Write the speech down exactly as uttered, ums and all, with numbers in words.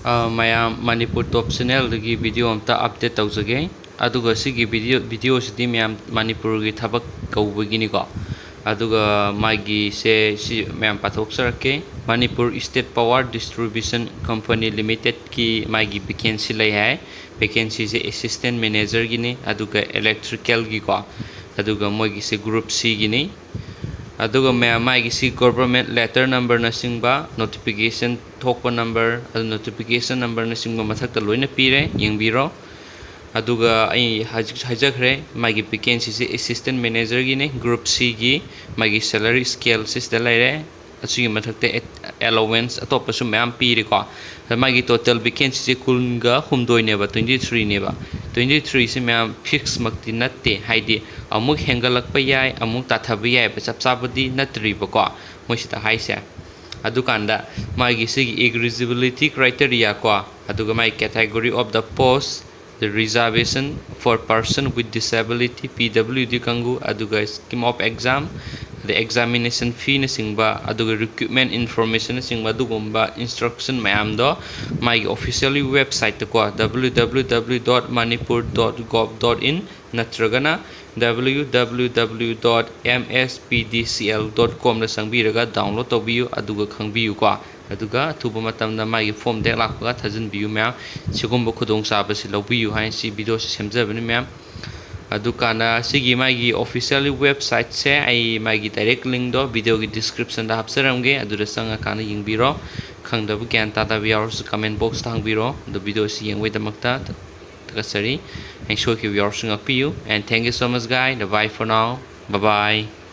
ꯑ, ꯃꯌꯥꯝ, ꯃꯅꯤꯄꯨꯔ ꯇꯣꯞ ꯆꯦꯅꯦꯜꯗꯒꯤ ꯚꯤꯗꯤꯑꯣ ꯑꯝꯇ ꯑꯞꯗꯦꯠ ꯇꯧꯖꯒꯦ꯫ ꯑꯗꯨꯒ ꯁꯤꯒꯤ ꯚꯤꯗꯤꯑꯣ, ꯚꯤꯗꯤꯑꯣꯁꯤꯗꯤ ꯃꯌꯥꯝ ꯃꯅꯤꯄꯨꯔꯒꯤ ꯊꯕꯛ ꯀꯧꯕꯒꯤꯅꯤꯀꯣ꯫ ꯑꯗꯨꯒ ꯃꯥꯒꯤꯁꯦ ꯁꯤ ꯃꯌꯥꯝ ꯄꯥꯊꯣꯛꯆꯔꯛꯀꯦ꯫ Manipur state power distribution company ꯂꯤꯃꯤꯇꯦꯠꯀꯤ ꯃꯥꯒꯤ ꯚꯦꯀꯦꯟꯁꯤ ꯂꯩ ꯍꯥꯏ꯫ ꯚꯦꯀꯦꯟꯁꯤꯁꯦ ꯑꯦꯁꯤꯁꯇꯦꯟ ꯃꯦꯅꯦꯖꯔꯒꯤꯅꯤ, ꯑꯗꯨꯒ ꯏꯂꯦꯛꯇ꯭ꯔꯤꯀꯦꯜꯒꯤꯀꯣ, ꯑꯗꯨꯒ ꯃꯣꯏꯒꯤꯁꯦ ꯒ꯭ꯔꯨꯞ ꯁꯤꯒꯤꯅꯤ꯫ ꯑꯗꯨꯒ ꯃꯌꯥꯝ ꯃꯥꯒꯤꯁꯤ ꯒꯣꯚꯔꯃꯦꯟ ꯂꯦꯇꯔ ꯅꯝꯕꯔꯅꯆꯤꯡꯕ, ꯅꯣꯇꯤꯐꯤꯀꯦꯁꯟ ꯊꯣꯛꯄ ꯅꯝꯕꯔ, ꯑꯗꯨ ꯅꯣꯇꯤꯐꯤꯀꯦꯁꯟ ꯅꯝꯕꯔꯅꯆꯤꯡꯕ ꯃꯊꯛꯇ ꯂꯣꯏꯅ ꯄꯤꯔꯦ, ꯌꯦꯡꯕꯤꯔꯣ꯫ ꯑꯗꯨꯒ ꯑꯩ ꯍꯧꯖꯤꯛ ꯍꯥꯏꯖꯈ꯭ꯔꯦ, ꯃꯥꯒꯤ ꯚꯦꯀꯦꯟꯁꯤꯁꯦ ꯑꯦꯁꯤꯁꯇꯦꯟ ꯃꯦꯅꯦꯖꯔꯒꯤꯅꯤ, ꯒ꯭ꯔꯨꯞ ꯁꯤꯒꯤ꯫ ꯃꯥꯒꯤ ꯁꯦꯂꯔꯤ ꯁ꯭ꯀꯦꯜ ꯁꯤꯁꯤꯗ ꯂꯩꯔꯦ꯫ ꯑꯁꯤꯒꯤ ꯃꯊꯛꯇ ꯑꯦꯂꯣꯋꯦꯟꯁ ꯑꯇꯣꯞꯄꯁꯨ ꯃꯌꯥꯝ ꯄꯤꯔꯦꯀꯣ꯫ ꯑꯗ ꯃꯥꯒꯤ ꯇꯣꯇꯦꯜ ꯚꯦꯀꯦꯟꯁꯤꯁꯦ ꯀꯨꯟꯒ ꯍꯨꯝꯗꯣꯏꯅꯦꯕ, ꯇ꯭ꯋꯦꯟꯇꯤ ꯊ꯭ꯔꯤꯅꯦꯕ꯫ ꯇ꯭ꯋꯦꯟꯇꯤ ꯊ꯭ꯔꯤꯁꯤ ꯃꯌꯥꯝ ꯐꯤꯛꯁꯃꯛꯇꯤ ꯅꯠꯇꯦ, ꯍꯥꯏꯗꯤ ꯑꯃꯨꯛ ꯍꯦꯟꯒꯠꯂꯛꯄ ꯌꯥꯏ, ꯑꯃꯨꯛ ꯇꯥꯊꯕ ꯌꯥꯏꯕ, ꯆꯞ ꯆꯥꯕꯗꯤ ꯅꯠꯇ꯭ꯔꯤꯕꯀꯣ ꯃꯣꯏꯁꯤꯗ ꯍꯥꯏꯁꯦ꯫ ꯑꯗꯨꯀꯥꯟꯗ ꯃꯥꯒꯤ ꯁꯤꯒꯤ eligibility criteria ꯀꯣ, ꯑꯗꯨꯒ ꯃꯥꯒꯤ category of the post, the reservation for person with disability, P W D ꯀꯥꯡꯕꯨ, ꯑꯗꯨꯒ scheme of exam, ꯑꯗꯩ examination feeꯅꯆꯤꯡꯕ, ꯑꯗꯨꯒ recruitment informationꯅꯆꯤꯡꯕ ꯑꯗꯨꯒꯨꯝꯕ instruction ꯃꯌꯥꯝꯗꯣ ꯃꯥꯒꯤ officially websiteꯇꯀꯣ, W W W dot manipur dot gov dot in ꯅꯠꯇ꯭ꯔꯒꯅ W W W dot M S P D C L dot comꯗ ꯆꯪꯕꯤꯔꯒ download ꯇꯧꯕꯤꯌꯨ, ꯑꯗꯨꯒ ꯈꯪꯕꯤꯌꯨꯀꯣ꯫ ꯑꯗꯨꯒ ꯑꯊꯨꯕ ꯃꯇꯝꯗ ꯃꯥꯒꯤ form ꯍꯦꯛ ꯂꯥꯛꯄꯒ ꯊꯥꯖꯤꯟꯕꯤꯌꯨ ꯃꯌꯥꯝ꯫ ꯁꯤꯒꯨꯝꯕ ꯈꯨꯗꯣꯡꯆꯥꯕꯁꯤ ꯂꯧꯕꯤꯌꯨ ꯍꯥꯏꯅ ꯁꯤ ꯚꯤꯗꯤꯑꯣꯁꯤ ꯁꯦꯝꯖꯕꯅꯤ ꯃꯌꯥꯝ꯫ ꯑꯗꯨꯀꯥꯟꯗ ꯁꯤꯒꯤ ꯃꯥꯒꯤ officially websiteꯁꯦ ꯑꯩ ꯃꯥꯒꯤ direct linkꯗꯣ ꯚꯤꯗꯤꯑꯣꯒꯤ descriptionꯗ ꯍꯥꯞꯆꯔꯝꯒꯦ, ꯑꯗꯨꯗ ꯆꯪꯉꯀꯥꯟꯗ ꯌꯦꯡꯕꯤꯔꯣ꯫ ꯈꯪꯗꯕ ꯒ꯭ꯌꯥꯟ ꯇꯥꯗꯕ ꯌꯥꯎꯔꯁꯨ comment boxꯇ ꯍꯪꯕꯤꯔꯣ꯫ ꯑꯗꯣ ꯚꯤꯗꯤꯑꯣꯁꯤ ꯌꯦꯡꯕꯒꯤꯗꯃꯛꯇ ꯊꯥꯒꯠꯆꯔꯤ꯫ ꯑꯩ ꯁꯣꯏꯈꯤꯕ ꯌꯥꯎꯔꯁꯨ ꯉꯥꯛꯄꯤꯌꯨ꯫ And thank you so much, guys. Bye for now. Bye bye.